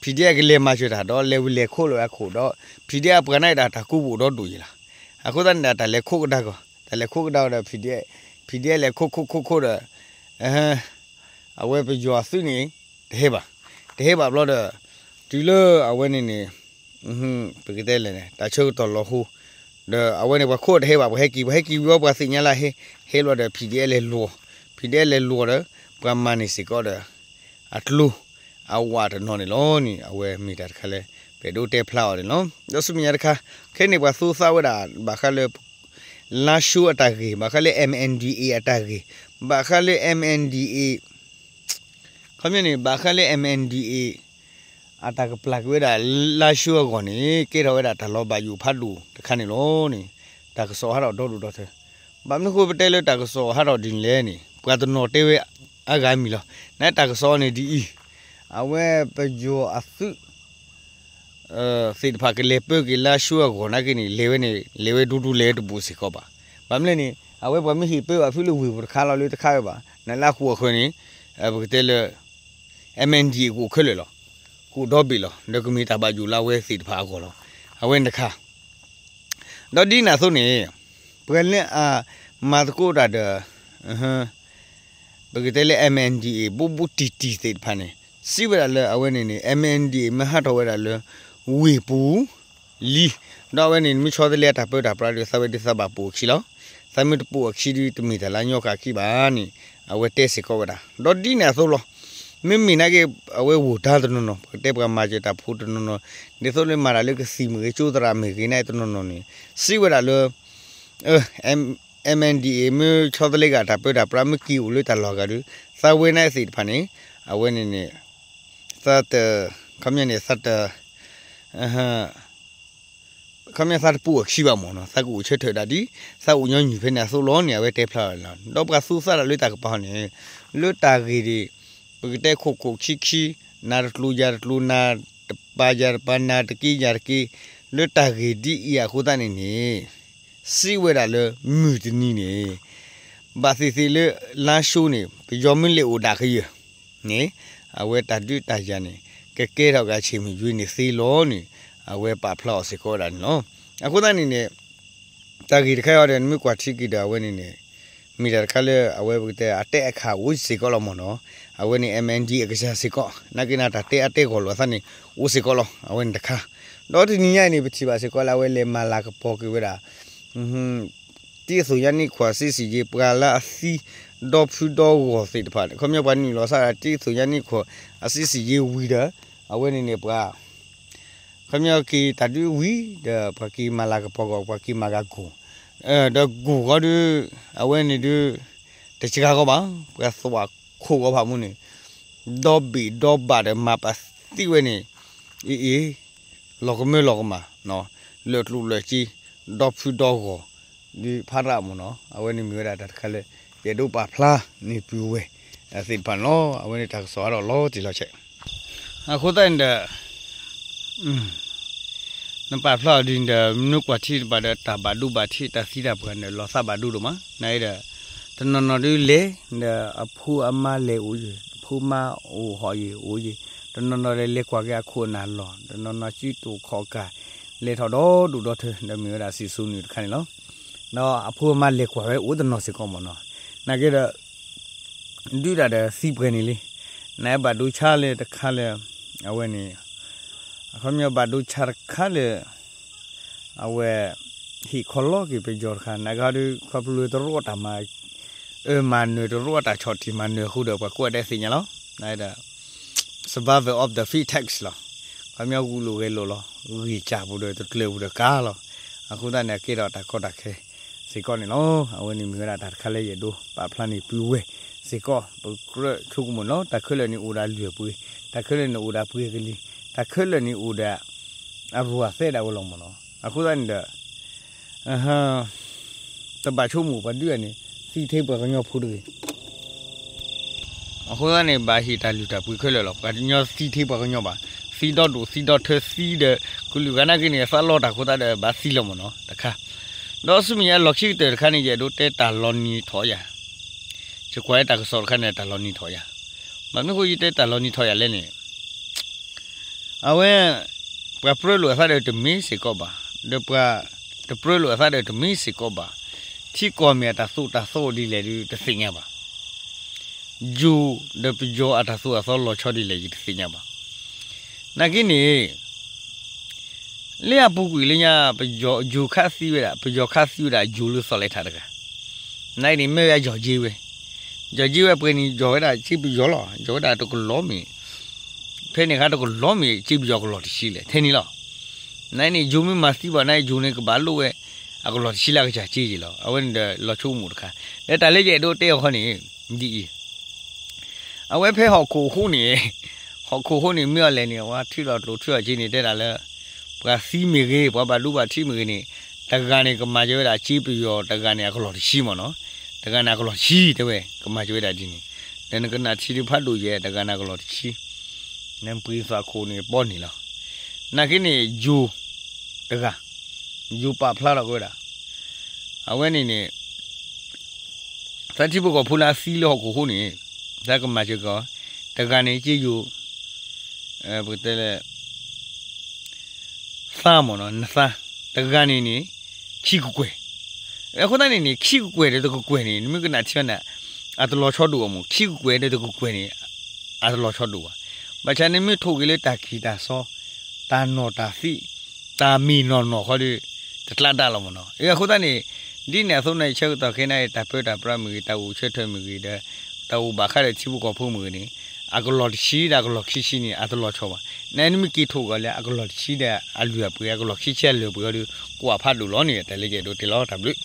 ဖံၣ်ဒဲး ကလဲၤမၤစၢၤတၢ်ဒီး လဲၤဝံၤလဲၤခိးလီၤဝဲအခိၣ်ဒီး ဖံၣ်ဒဲး အပှၤန့ၣ်ဒၣ်တၢ်ကူပူၤဒီဒူၣ်ယဲၢ်လီၤ အဃိသတးန့ၣ်ဒီး တၢ်လဲၤခိးကဒါကီၢ် တၢ်လဲၤခိးကဒါကီၢ်ဒီး ဖံၣ်ဒဲး ဖံၣ်ဒဲး လဲၤခိးခိးခိးခိးဒီး အဝဲပယီၤအသုးန့ၣ် တဟဲဘၣ် တဟဲဘၣ်ဘျီဒီး တုၤလၢအဝဲန့ၣ်န့ၣ် ပကတဲလဲၣ်န့ၣ် တၢ်ဆၢကတီၢ်လီၤဟိ ဒီးအဝဲန့ၣ် ပှၤခိးတဟဲဘၣ် ပှၤဟဲက့ၤ ပှၤဟဲက့ၤဝံၤ ပှၤသ့ၣ်ညါလၢဟဲ ဟဲဘျီဒီး ဖံၣ်ဒဲး လဲၤလိၤ ဖံၣ်ဒဲး လဲၤလိၤဒီး ပှၤမၤန့ၢ်စ့ၢ်ကီးဒီး အကျိ အဝးတနီၤန့ၣ်လီၤန့ၣ် အဝဲမ့ၢ်တၢ်တခါလၢ ပအဲၣ်ဒိးတဲဖျါအီၤန့ၣ်လီၤ. ဒီးဆူမဲာ်ညါတခါ ခဲန့ၣ်ပှၤသူသးဝဲဒၣ် ဘၣ်ဃးလၢ လါၡိအတၢ်ဂ့ၢ် ဘၣ်ဃးလၢ MNDAA အတၢ်ဂ့ၢ် ဘၣ်ဃးလၢ MNDAA ခီပညီန့ၣ် ဘၣ်ဃးလၢ MNDAA အတၢ်ကပျၢ်က့ၤဝဲဒၣ် လါၡိအဂီၢ်န့ၣ် ကဲထီၣ်ဝဲဒၣ်တၢ်လီၤဘၣ်ယိၣ်ဖးဒိၣ်တခါန့ၣ်လီၤန့ၣ် တၢ်ကစီၣ်ဟးထီၣ်ဒီဒူၣ်ဒီထၢ ဘၣ်မနုၤဃိပတဲလၢတၢ်ကစီၣ်ဟးထီၣ်ဒ်န့ၣ်လဲၣ်န့ၣ် ပှၤတနီၤတဲဝဲအါဂၤမံၤလီၤ. နတၢ်ကစီၣ်န့ၣ်ဒ်အံၤ အဝဲပယီၤအသုး သ့ၣ်တဖၣ်ကလဲၤပၢက့ၤလါၡိအဂီၢ်နာ်က့န့ၣ် လဲၤဝဲန့ၣ် လဲၤဝဲဒူဒူလဲၤဝဲတဘူးစ့ၢ်ကီးဘၣ်. ဘၣ်မနုၤလဲၣ်န့ၣ် အဝဲပှၤမ့ၢ်ဟ့ၣ်ပၢဘၣ်ဖုလၢဝ့ၢ်ပူၤတခါလီၤလၢတခါဝဲဘၣ်. နလၢအဃိအဃၢၤန့ၣ် ပကတဲလၢ MNDAA ကအိၣ်ခဲလၢာ်လီၤ. ကအိၣ်ဒီဘ့ၣ်လီၤ. ဒီးကမ့ၢ်တၢ်ဘၣ်ယိၣ်လၢအဝဲသ့ၣ်တဖၣ်အဂီၢ်လီၤ. အဝဲန့ၣ်တခါ ဒီးဒ်န့ၣ်အသိးန့ၣ် ပှၤလၢအမၤသကိးတၢ်ဒီး ပကတဲလၢ M N D A ဘူးဘူးတံၢ်တံၢ်သ့ၣ်တဖၣ်န့ၣ် စံးဝဲဒၣ်လၢအဝဲန့ၣ်န့ၣ် M N D A မ့ၢ်ဟးထီၣ်ဝဲဒၣ်လၢ ဝ့ၢ်ပူၤလံ ဒီးအဝဲန့ၣ် မ့ၢ်ဆီတလဲအတၢ်ပၢတၢ်ပြးဒီး သးဝဲဒၣ်သးဘၣ်ပိာ်အခံလီၤ. သးမ့ၢ်တပိာ်အခံဒီး တမ့ၢ်တၢ်လၢအညီကၣ်ခံဘၣ်န့ၣ် အဝဲတဲစ့ၢ်ကီးဝဲဒၣ် ဒီးဒ်န့ၣ်အသိးလီၤ. မ့မ့ၢ်နာ်က့ အဝဲဝိၣ်တၢ်တနီၤနီၤ ပကတဲပှၤမၤစၢၤတၢ်ဖိတနီၤနီၤ ဒ်သိးလၢမၤတၢ်လၢကသံၣ်မ့ၢ်ဂ့ၤ ကၠိသရၣ်မ့ၢ်ဂ့ၤန့ၣ် တနီၤနီၤန့ၣ် စံးဝဲဒၣ်လၢ M- MNDAA မ့ၢ်ဆီတလဲက့ၤတၢ်ပၢတၢ်ပြး မ့ၢ်က့ၤအိၣ်လၢတၢ်လီၢ်အဂၤဒီး သးဝဲန့ၣ်သ့ၣ်တဖၣ်န့ၣ် အဝဲန့ၣ်န့ၣ် သးတ ခီပညီန့ၣ် သးတ ခီပညီသးတပိာ်အခံဘၣ်မ့ၢ်နီၤ သးကအိၣ်ဆၢထၢၣ်ဒၣ်ဒ် သးအိၣ်ညီနုၢ်ဖဲန့ၣ်အသိးလီၤန့ၣ် အဝဲတဲဖျါလီၤ. ဒီးပှၤသူသးတၢ်လၢတၢ်ကပၤဟီန့ၣ် လၢတၢ်ဂ့ၢ်ဒ် ပကတဲခိၣ်ခိၣ်ခံခံ နၤတကျိၤယၤတကျိၤ နၤတပၤယၤတပၤ နၤတက့ယၤတက့ လၢတၢ်ဂ့ၢ်ဒ်အံၤအဃိသတးန့ၣ်န့ၣ် စံးဝဲဒၣ်လၢမုၢ်တနံၤန့ၣ် ဘၣ်သ့ၣ်သ့ၣ်လၢလါၡိန့ၣ် ပယီၤမ့ၢ်လဲၤအိၣ်ဒၣ်ကယၢၢ်န့ၣ် အဝဲတၢ်ဒုးတၢ်ယၤန့ၣ် ကကဲထီၣ်က့ၤအဆ့ၣ်မုၢ်ယွ့န့ၣ်သ့လီၤန့ၣ် အဝဲပာ်ဖျါအီၤစ့ၢ်ကီးဝဲဒၣ်န့ၣ်လီၤ. အဃိသတးန့ၣ်န့ၣ် တၢ်ဂ့ၢ်တခါအံၤဒီး နမ့ၢ်ကွၢ်ထံက့ၤဒီးအဝဲန့ၣ်န့ၣ် မ့ၢ်တၢ်တခါလၢအဝဲပကတဲအတဲအခါအိၣ်စ့ၢ်ကီးလီၤမ့ၢ်နီၤ. အဝဲန့ၣ် MNDAA အကစၢ်စ့ၢ်ကီး နာ်က့နၤတၢ်တဲအတဲဂီၢ်လိာ်အသးန့ၣ် အိၣ်စ့ၢ်ကီးလီၤ အဝဲန့ၣ်တခါ. ဒီးတနံၤညါအံၤန့ၣ် ပထံၣ်ဘၣ်စ့ၢ်ကီးလၢ အဝဲလဲၤမၤလၤကပီၤက့ၤဝဲဒၣ် တံသုးညါနံၣ်ခွံ စစ်ဆင်ရေး ပှၤလၢအသံဒီဖုဒီဂီၢ်သ့ၣ်တဖၣ်န့ၣ် ခီပညီပှၤနုာ်လီၤစးဒၣ် တံသုးညါနံၣ်ခွံ အစစ်ဆင်ရေးဝံၤဒီး အဝဲန့ၣ်န့ၣ်ပှၤ ခီပညီက့ၤတၢ်ဒုးဝံၤဒီး ပှၤက့ၤမၤလၤကပီၤဂီၢ် ပှၤက့ၤမၤဂၤကိၢ် ဒီးကိၢ်ဂီၤဒီး အဝဲန့ၣ်ဒုး တစှၤဂီၢ်ဘၣ် ပှၤသွးခိၣ်ဂီၤဖးမူန့ၣ် ဒီဘ့ၣ်ဒီဘၣ်ဒီးမၤပာ်သံဝဲန့ၣ် အ့ၣ်အ့ၣ် လီၤကမၢလီၤကမၣ် လၢာ်ကျိၣ်လၢာ်စ့ ဒီဖုဒီဂီၢ် ဒ်ဖးရၣ်မ့ၢ်နီၤ အဝဲန့ၣ်မ့ၢ်ဝဲဒၣ်တၢ်တခါလၢ ယအဲၣ်ဒိးပာ်ဖျါန့ၢ်ပုၢ်ဝဲၢ်သ့ၣ်တဖၣ်န့ၣ်လီၤ. အဝဲန့ၣ်တၢ်ကစီၣ်အါထီၣ်လီၤတံၢ်လီၤဆဲး အဃိသတးန့ၣ်ဒီး နပာ်ဖျါအီၤဒ်န့ၣ်ဒီး မနုၤကွၢ်ထံတဘၣ်ဒီး တၢ်ဘၣ်ဒိဘၣ်ထံး တၢ်သံတၢ်ပှၢ်န့ၣ် လီၤသးဘၣ်ဒိဒိၣ်မး နာ်အံၤဒီး တနီၤနီၤဒုးလဲၤ ဒီးအဖိအမါလဲၤအိၣ်ယံၤ အဖိမါအိၣ်ဟီၣ်ယံၤအိၣ်ယံၤ တနီၤနီၤဒီးလဲၤကွၢ်က့ၤအခိၣ်အနၢ်လီၢ် တနီၤနီၤစုတိာ်ခီၣ်ကၢ် လဲၤထီၣ်ဒီဒူၣ်ဒီထၢ ဒီးမ့ၢ်ဝဲဒၣ်စံၣ်စိၤနုာ်တခါန့ၣ်လီၤ. ဒီးအဖိအမါလဲၤကွၢ်ဝဲအိၣ်တနီၤစ့ၢ်ကီးမ့ၢ်နီၤ နာ်က့ဒီး ဒုးတၢ်ဒီးသံပှဲၤန့ၣ်လံ နဘၣ်ဒိဆါလၢတခါလၢ အဝဲန့ၣ် အခီပညီဘၣ်ဒိဆါတခါလၢ အဝဲ ဟ့ၣ်ခီလီက့ၤပယီၤတခါ နာ်က့ဒီး ခီဖျိတရိးတၢ်မၤ အၢမၤနၢၤတရိးတၢ်ဆီၣ်တံၢ်မၤနၢၤအဃိဒီး ပှၤကိးဂၤဒဲးသ့ၣ်ညါလီၤ ဒီး survival of the fittest လီၤ. ခီပညီဂုာ်လိာ်ဂဲၤလိာ်လီၤ ဂံၢ်စၢ်ပူၤဒီးတကျၢၤပူၤဒီးကါလီၤ. အဃိသတးန့ၣ် အကဲထီၣ်တၢ်ကီတၢ်ခဲစ့ၢ်ကီးန့ၣ်လီၤ. အဝဲန့ၣ်မ့ၢ်ဝဲဒၣ်တၢ်တခါလၢယအဲၣ်ဒိးပာ်ဖျါန့ၢ်ပုၢ်ဝဲၢ်စ့ၢ်ကီး ပကြၢးဆိကမိၣ်လီၤ. တၢ်ခဲလၢာ်န့ၣ်အိၣ်ဒၣ်လွံၢ်ပှ့ၤ တၢ်ခဲလၢာ်န့ၣ်အိၣ်ဒၣ်ပှ့ၤကလံၤ တၢ်ခဲလၢာ်န့ၣ်အိၣ်ဒၣ် အရူၢ်အသဲဒၣ်ဝဲလီၤမ့ၢ်နီၤ. အဃိသတးန့ၣ်ဒီး တဘၣ်ဆိကမိၣ်ပှၤဒုးန့ၣ် သံထဲပှၤကညီဖိတဂ့ၤ. အဃိသတးန့ၣ် ဘၣ်ဟ့ၣ်တၢ်လုၢ်တၢ်ပှ့ၤခဲလၢာ်လီၤ. ပှၤကညီသံထဲပှၤကညီဘၣ်, သံဒီဒိၣ်သံဒီထၢသံဒီး ကလုာ်ဂၤနာ်က့န့ၣ် သးလီတၢ်အဃိသတးဒီး ဘၣ်သံလီၤမ့ၢ်နီၤ တခါ. ဒီးဆူမဲာ်ညါလီၢ်ခံကတၢၢ်တခါန့ၣ် ယအဲၣ်ဒိးတဲတၢ်လီၤနံၤထီၣ်ယၤ, ယကွၢ်တၢ်ကစီၣ်တခါန့ၣ် တၢ်လီၤနံၤထီၣ်ယၤ. ဘၣ်မနုၤဃိယတဲတၢ်လီၤနံၤထီၣ်ယၤလဲၣ်န့ၣ် အဝဲ ပှၤပြၢလိာ်အသးဒီးတမ့ၢ်စ့ၢ်ကီးဘၣ်, ဒီးပှၤတပြၢလိာ်အသးဒီးတမ့ၢ်စ့ၢ်ကီးဘၣ်. ထံကီၢ်မ့ၢ်အတၢ်သိၣ်တၢ်သီဒ်လဲၣ်ဒုးတသ့ၣ်ညါဘၣ်. ယိၤဒီးပယီၤအတၢ်သိၣ်အသီလီၤဆီဒ်လဲၣ်ယတသ့ၣ်ညါဘၣ်. နာ်က့န့ၣ် လၢအပူၤကွံာ်လၢညါ ပယီၤ ယိၤခးသံဝဲဒၣ် ပယီၤခးသံဝဲဒၣ်ယိၤလၢသီၣ်လဲၤထးတဂၤ. နာ်က့န့ၣ် မ့ၢ်ဝဲယီၤက့ဝဲ, ယီၤက့ဝဲပှဲၤန့ၣ် ယီၤဝဲဒၣ်စ့ပယီၤလီၤ. ယီၤဝဲဒၣ်တကလီၤမ့ၢ် ဖဲန့ၣ်အခါတကလီၤမ့ၢ်စ့ပယီၤကလီၤတဆံလဲၣ် ထဲန့ၣ်လီၤ. နာ်က့န့ၣ် ယိၤမ့ၢ်မၤသံဘၣ်နာ်က့ ယိၤန့ၣ်ကဘၣ်လိၣ်ဝဲ အကလီၤတဆံလၢကစၢ်စ့ယ့ၢ်လီၤ. အဝဲန့ၣ်ဒီးလီၤဆိကမိၣ်တခါ. ဒီးတၢ်လၢယအဲၣ်ဒိးတဲအီၤခီန့ၣ် ဒ်အံၤ အဝဲဖဲဟီၣ်ခိၣ်အဃိန့ၣ်, ဟီၣ်ခိၣ်အဃိန့ၣ် မ့ၢ်အီၤလဲၣ်န့ၣ် အဝဲထုးလီၤကျိၤထုးလီၤစ့န့ၣ် တဲဒၣ်လၢ ပှၤသံမ့ၢ်ဂ့ၤ ပှၤဘၣ်ဒိဘၣ်ထံးမ့ၢ်ဂ့ၤန့ၣ် တဂၤန့ၣ် ကမၤစၢၤဝဲဒၣ်စ့ပယီၤ တဂၤန့ၣ် အကလီၤတဆံမ့ၢ်နီၤ, တဂၤန့ၣ် အကလီၤတဆံ တဲဝဲ ကမၤစၢၤဝဲဒၣ်ဒ်န့ၣ်, ဒီးနကနၣ်ထံဒုးဖးဒိၣ်ယဲၢ် တဂၤန့ၣ် အကလီၤတဆံ, နပှ့ၤသးခိၣ်န့ၣ် ပီန့ၣ်လီၤ. နာ်က့န့ၣ် ယိၤတဂၤ, ယိၤပာ်ဖျါထီၣ်က့ၤဝဲဒၣ် အဝဲန့ၣ်န့ၣ် သးထံဖိကီၢ်ဖိလၢအသံလၢဟီၣ်ခိၣ်အဃိန့ၣ် သးကမၤစၢၤကီး, တဂၤန့ၣ် စ့ယိၤ ပကတဲလၢ သါမ့ၢ်နီၤ နသါ, တဂၤန့ၣ်န့ၣ် ဆ ခံကကွဲၢ်. အဃိသတးန့ၣ်န့ၣ် ခံကကွဲၢ်ဒီးတကကွဲၢ်န့ၣ် နမ့ၢ်ကနၣ်ထံန့ၣ် အတလီၤဆီဒိၣ်အီၤမး, ခံကကွဲၢ်ဒီးတကကွဲၢ်န့ၣ် အတလီၤဆီဒိၣ်ဘၣ်. ဘၣ်ဆၣ်နမ့ၢ်ထိၣ်က့ၤလၢတၢ်ခံးတၢ်စီ တၢ်နီၢ်တၢ်သံး တၢ်မ့ၢ်နီၢ်နီၢ်ဃီဒီး တကျါဒၣ်လီၤမးနီၤ. အဃိသတးန့ၣ် ဒ်န့ၣ်အသိးန့ၣ် ဆၢကတီၢ်ခဲအံၤန့ၣ် တၢ်ပၢတၢ်ပြးမ့ၢ်ဂ့ၤ တၢ်အိၣ်ဆၢထၢၣ်မ့ၢ်ဂ့ၤဒီး တၢ်အိၣ်ဘၣ်ဃးဒီးထံဖိကီၢ်ဖိမ့ၢ်ဂ့ၤန့ၣ် အကလီၢ်တဆံဒီးအကလီၢ်ခံဆံန့ၣ် အတလီၤဆီဘၣ်. နနမ့ၢ်က့ၤထိၣ်က့ၤလၢအကလီၢ်တဆံဒီးအလုၢ်အပှ့ၤ အကလီၢ်ခံဆံအလုၢ်အပှ့ၤဃီဒီး ကွၢ်ဖးဒိၣ်လီၤန့ၣ် တၢ်လၢယအဲၣ်ဒိးတဲလီၤ. တၢ်ဘျုး